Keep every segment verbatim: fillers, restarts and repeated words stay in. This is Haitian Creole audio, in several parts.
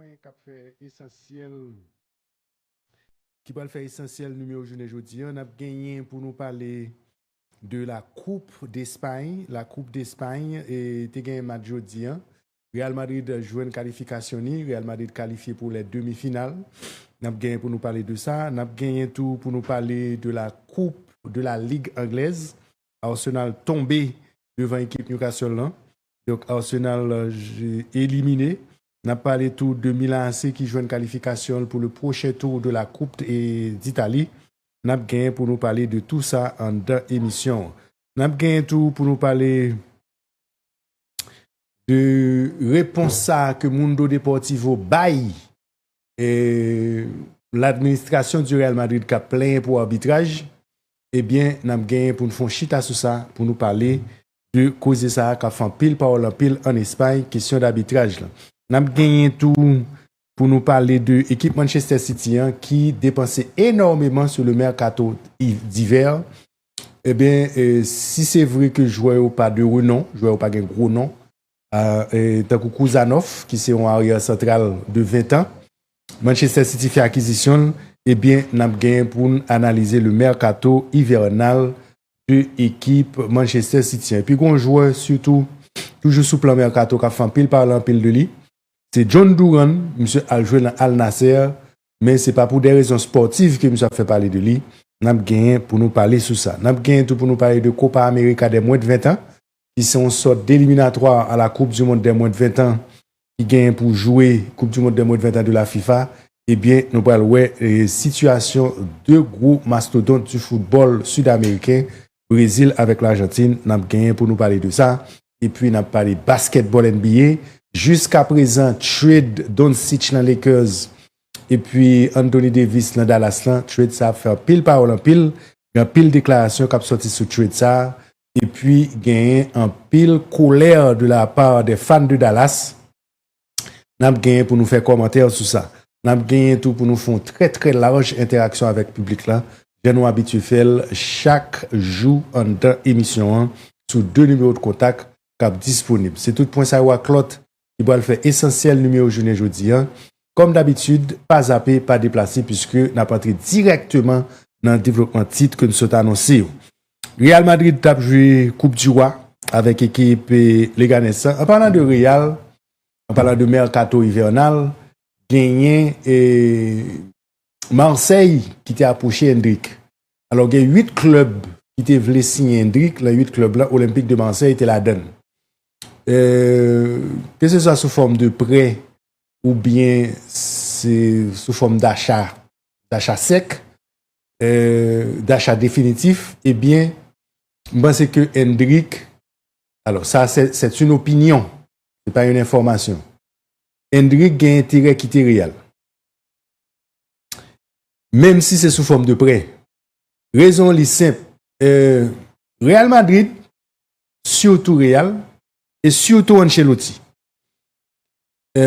Pwen k ap fè esansyèl, ki pral fè esansyèl nimewo jounen jodi a, n ap genyen pou nou pale de la Coupe d'Espagne. La Coupe d'Espagne, e, te genyen match jodi a. Real Madrid jwenn kalifikasyon ni, Real Madrid kalifye pou lè demi final. N ap genyen pou nou pale de sa. N ap genyen tou pou nou pale de la Coupe de la Ligue anglaise. Arsenal tonbe devan ekip Newcastle lan. Donk, Arsenal, euh, j- elimine. N ap pale tou de Milan A C ki jwenn kalifikasyon pou le pwochen tou de la Coupe d'Italie. N ap genyen pou nou pale de tou sa anndan emisyon. N ap genyen tou pou nou pale de repons sa ke Mundo Deportivo bay, e, ladministrasyon di Real Madrid k ap plenyen pou abitraj, ebyen, n ap genyen pou n fè yon chita sou sa, pou nou pale de koze sa a k ap fè anpil pawòl anpil ann Espay, kesyon dabitraj lan. N ap genyen tou pou nou pale de ekip Manchester City an ki depanse enòmeman sou le mercato i- d'hiver. Ebyen, e, si se vre ke jwè yo pa de renon, jwè yo pa gen gwo non, a, e, tankou Kuzanov, ki se yon aryè santral de ven tan, Manchester City fè akizisyon l, ebyen, n ap genyen pou n analize le mercato hivernal de ekip Manchester City an. Epi, gen yon jwè, sitou, toujou sou plan mercato, k ap fè anpil pale, anpil de li. Se Jhon Duran, misye al jwe nan Al Nassr, men se pa pou de rezon spòtiv ke misye ap fè pale de li. N ap genyen pou nou pale sou sa. N ap genyen tou pou nou pale de Copa America des moins de vingt ans, ki se yon sòt d'eliminatwa a la Coupe du Monde des moins de vingt ans, ki genyen pou jwe Coupe du Monde des moins de vingt ans de la fifa. Ebyen, nou pral wè, e, sitiyasyon de gwo mastodont du football sud-américain, Brezil avèk Lajantin, n ap genyen pou nou pale de sa. Epi n ap pale basketball N B A. Jiska prezan, trade Doncic nan Lakers epi Anthony Davis nan Dallas lan, trade sa ap fè anpil pawòl anpil, gen anpil deklarasyon k ap sòti sou trade sa, epi genyen anpil kolè de la part des fans de Dallas. N ap genyen pou nou fè kòmantè sou sa. N ap genyen tou pou nou fè yon trè, trè laj entèraksyon avèk piblik lan, jan nou abitye fè l chak jou anndan emisyon an, sou de nimewo de kontak k ap disponib. Se tout pwen sa yo ak lòt ki pral fè esansyèl nimewo jounen jodi an. Kòm dabitid, pa zape, pa deplase, piske n ap antre dirèkteman nan devlopman tit ke n sot anonse yo. Real Madrid t ap jwe Coupe du Roi avèk ekip, e, Leganes lan. An palan de Real, an palan de mercato hivernal, genyen, e, Marseille ki te apwoche Endrick. Alò, gen uit klèb ki te vle siyen Endrick, nan uit klèb lan, Olympique de Marseille te ladann. E, ke se swa sou fòm de prè oubyen se sou fòm dacha, dacha sèk, e, dacha definitif, ebyen, m panse ke Endrick, alò, sa, c'est, c'est une opinion, se pa yon enfòmasyon. Endrick gen enterè kite Real. Menm si se sou fòm de prè. Rezon li senp. E, Real Madrid, sitou Real, e sitou Ancelotti. E,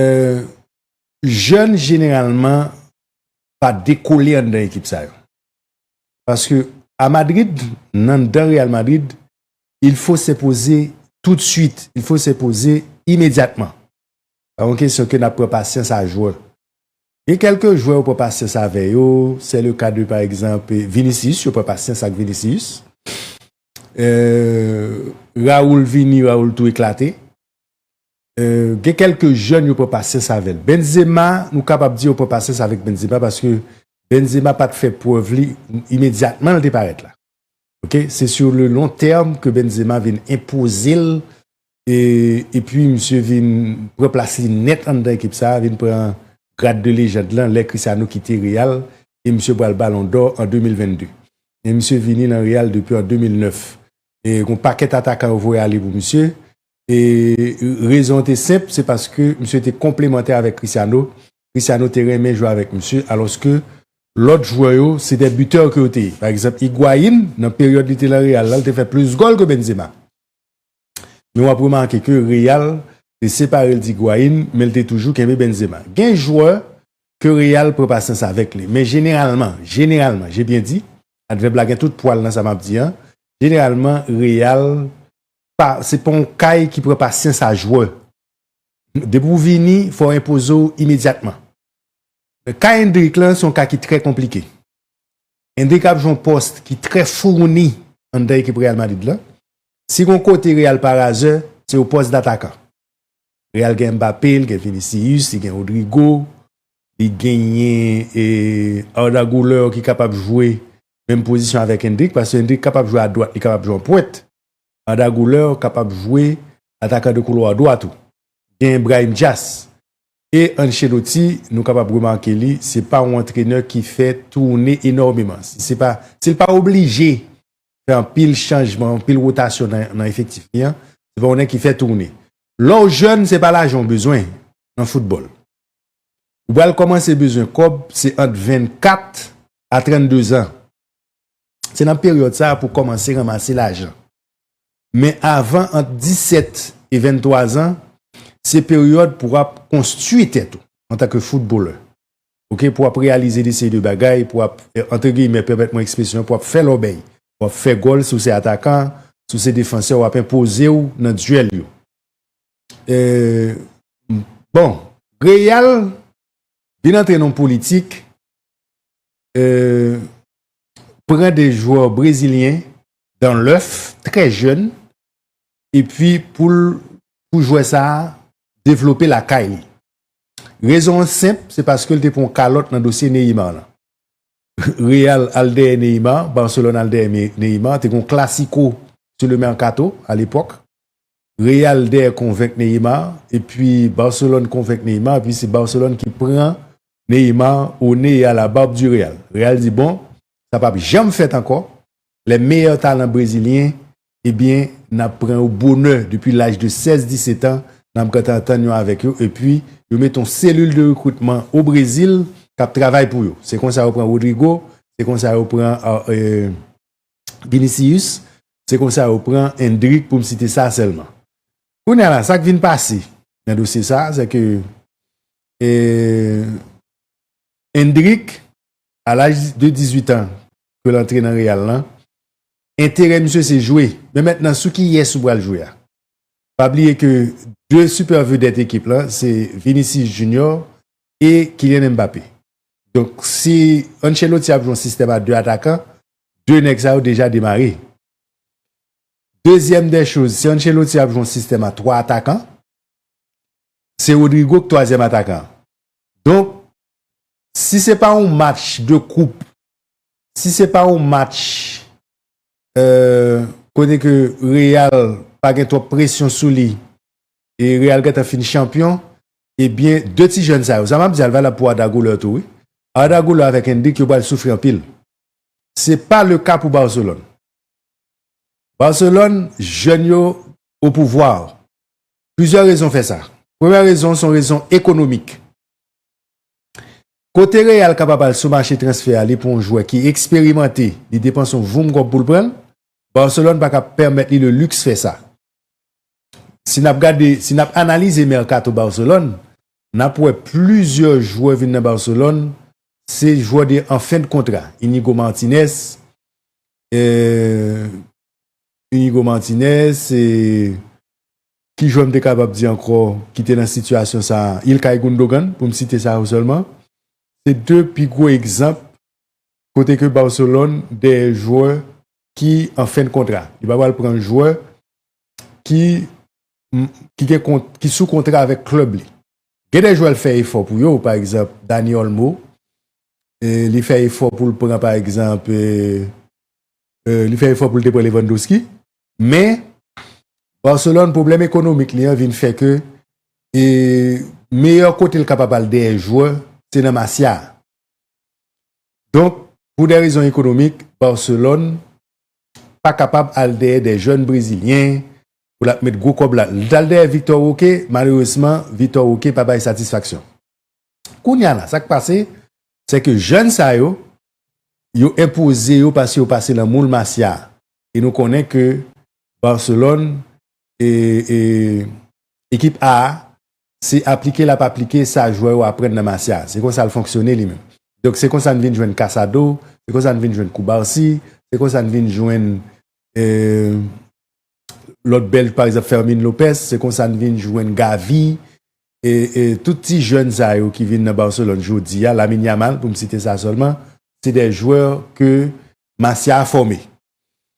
jèn jeneralman pa dekole anndan ekip sa yo. Paske a Madrid, nan, anndan Real Madrid, il faut s'imposer tout de suite, il faut s'imposer immédiatement. Pa yon kesyon ke n ap pran pasyans a jwè. Gen kèlke jwè yo pran pasyans avè yo, c'est le cas de, par exemple, Vinicius, yo pran pasyans ak Vinicius. E, Raul vini, Raul tou eklate. E, gen kèlke jèn yo pran pasyans avè l. Benzema, nou kapab di yo pran pasyans avèk Benzema paske Benzema pa t fè prèv li imedyatman l te parèt la. Ok, se sur le long terme ke Benzema vin enpoze l, e, epi misye vin pran plas li nèt anndan ekip sa, vin pran grad de lejand lan lè Cristiano kite Real, e misye pral Ballon d'Or an de mil vennde. E misye vini nan Real depi an de mil nèf. E gon pakèt atakan yo voye ale pou misye. E rezon te senp, se paske misye te konplemantè avèk Cristiano. Cristiano te renmen jwe avèk misye, alòske lòt jwè yo, se de bitè ke yo te ye. Pa egzanp, Higuain, nan peryòd li te nan Real la, li te fè plis gòl ke Benzema. Men w ap remake ke Real te separe l de Higuain, men l te toujou kenbe Benzema. Gen jwè ke Real pran pasyans avèk li. Men jeneralman, jeneralman, je byen di, advèb la gen tout pwa l nan sa m ap di an, jeneralman, Real pa, se pa yon kay ki pran pasyans a jwè. Depi w vini, fò w enpoze w imedyatman. Ka Endrick lan, se yon ka ki trè konplike. Endrick ap jwe yon pòs ki trè founi anndan ekip Real Madrid lan. Si gon kote Real pa razè, se yon pòs datakan. Real gen Mbappé, li gen Vinicius, li gen Rodrygo, li genyen e, Arda Güler ki kapab jwe menm pozisyon avèk Endrick, paske Endrick kapab jwe a dwat, li kapab jwe an pwent. Arda Güler kapab jwe atakan de koulwa dwat tou. Gen Brahim Diaz. E Ancelotti, nou kapab remake li, se pa yon antrenè ki fè tounen enòmeman. Si se pa, si l pa oblije fè anpil chanjman, anpil wotasyon nan, nan efektif li an, se pa yon nèg ki fè tounen. Lè w jèn, se pa lajan w bezwen nan foutbòl. Ou pral kòmanse bezwen kòb, se ant vennkat a trannde zan. Se nan peryòd sa a pou w kòmanse ranmase lajan. Men avan, ant disèt e venntwa zan, se peryòd pou w ap konstwi tèt ou antanke foutbolè. Oke, pou w ap reyalize de seri de bagay, pou w ap, eh, antre giyimè, pèmèt mwen ekspresyon, pou w ap fè lòbèy, pou w ap fè gòl si w se atakan, si w se defansè, w ap enpoze w nan dyèl yo. Eh, bon, Real vin antre nan yon politik, eh, pran de jwè brezilyen dan lèf, trè jèn, epi pou l, pou jwè sa a devlope lakay li. Rezon an senp, se paske l te pran yon kalòt nan dosye Neymar lan. Real al dèyè Neymar, Barcelone al dèyè Me-, Neymar, te gen yon klasiko sou le mercato a lepòk. Real dèyè konvenk Neymar, epi Barcelone konvenk Neymar, epi se Barcelone ki pran Neymar au nez et à la barbe du Real. Real di, bon, sa p ap janm fèt ankò. Les meilleurs talents brésiliens, ebyen, n ap pran yo bonè depi laj de sèz, disèt an, n ap gentan antann yo avèk yo, epi yo mete yon selil de rekritman o Brezil k ap travay pou yo. Se konsa yo pran Rodrygo, se konsa yo pran, euh, euh, Vinicius, se konsa yo pran Endrick, pou m site sa sèlman. Kounye a la, sa k vin pase nan dosye sa, se ke, eh, Endrick, a laj de dizuit an, ke l antre nan Real lan, enterè misye se jwe. Men mentnan, sou kiyès ou pral jwe a? Pa bliye ke de sipè vedèt ekip lan, se Vinicius Junior e Kylian Mbappé. Donk, si Ancelotti ap jwe yon sistèm a de atakan, de nèg sa yo deja demare. Dezyèm dè choz, si Ancelotti ap jwe yon sistèm a twa atakan, se Rodrygo k twazyèm atakan. Donk, si se pa yon match de koup, si se pa yon match, euh, kote ke Real pa gen twòp presyon sou li, e Real gentan fin chanpyon, ebyen, de ti jèn sa yo, sa m ap di a valab pou Arda Güler tou, wi. Arda Güler avèk Endrick, yo pral soufri anpil. Se pa le ka pou Barcelone. Barcelone, jèn yo o pouvwa. Plizyè rezon fè sa. Premyè rezon, se yon rezon ekonomik. Kote Real kapab al sou mache transfè a, li pran yon jwè ki eksperimante, li depanse yon voum kòb pou l pran l, Barcelone pa ka pèmèt li le luxe fè sa. Si n ap gade, si n ap analize mèkato Barcelone, n ap wè plizyè jwè vin nan Barcelone, se jwè de an fen de kontra. Inigo Martinez, eh, Inigo Martinez, eh, ki jwè m te kapab di ankò ki te nan sitiyasyon sa a? Ilkay Gundogan, pou m site sa yo sèlman. Se de pi gwo egzanp kote ke Barcelone dèyè jwè ki an fen de kontra. Li pa pral pran jwè ki, ki gen kont-, ki sou kontra avèk klèb li. Gen de jwè l fè efò pou yo, pa egzanp, Dani Olmo, e, li fè efò pou l pran, pa egzanp, e, e, li fè efò pou l te pran Lewandowski, men Barcelone, pwoblèm ekonomik li an vin fè ke, e, meyè kote l kapab al dèyè jwè, se nan Masia. Donk, pou de rezon ekonomik, Barcelone pa kapab al dèyè de jèn brezilyen pou l ap met gwo kòb la. Li t al dèyè Victor Roque, malerezman, Victor Roque pa bay satisfaksyon. Kounye a la, sa k pase, se ke jèn sa yo, yo enpoze yo paske yo pase nan moul Masia. E nou konnen ke Barcelone, e, e, ekip A a, se aplike l ap aplike sa jwè yo aprann nan Masia. Se konsa l fonksyone li menm. Donk, se konsa n vin jwenn Casado, se konsa n vin jwenn Cubarsí, se konsa n vin jwenn, e, lòt bèl, pa egzanp, Fermin Lopez, se konsa n vin jwenn Gavi, e, e tout ti jèn sa yo ki vin nan Barcelone jodi a, Lamine Yamal, pou m site sa sèlman, se de jwè ke Masia a fòme.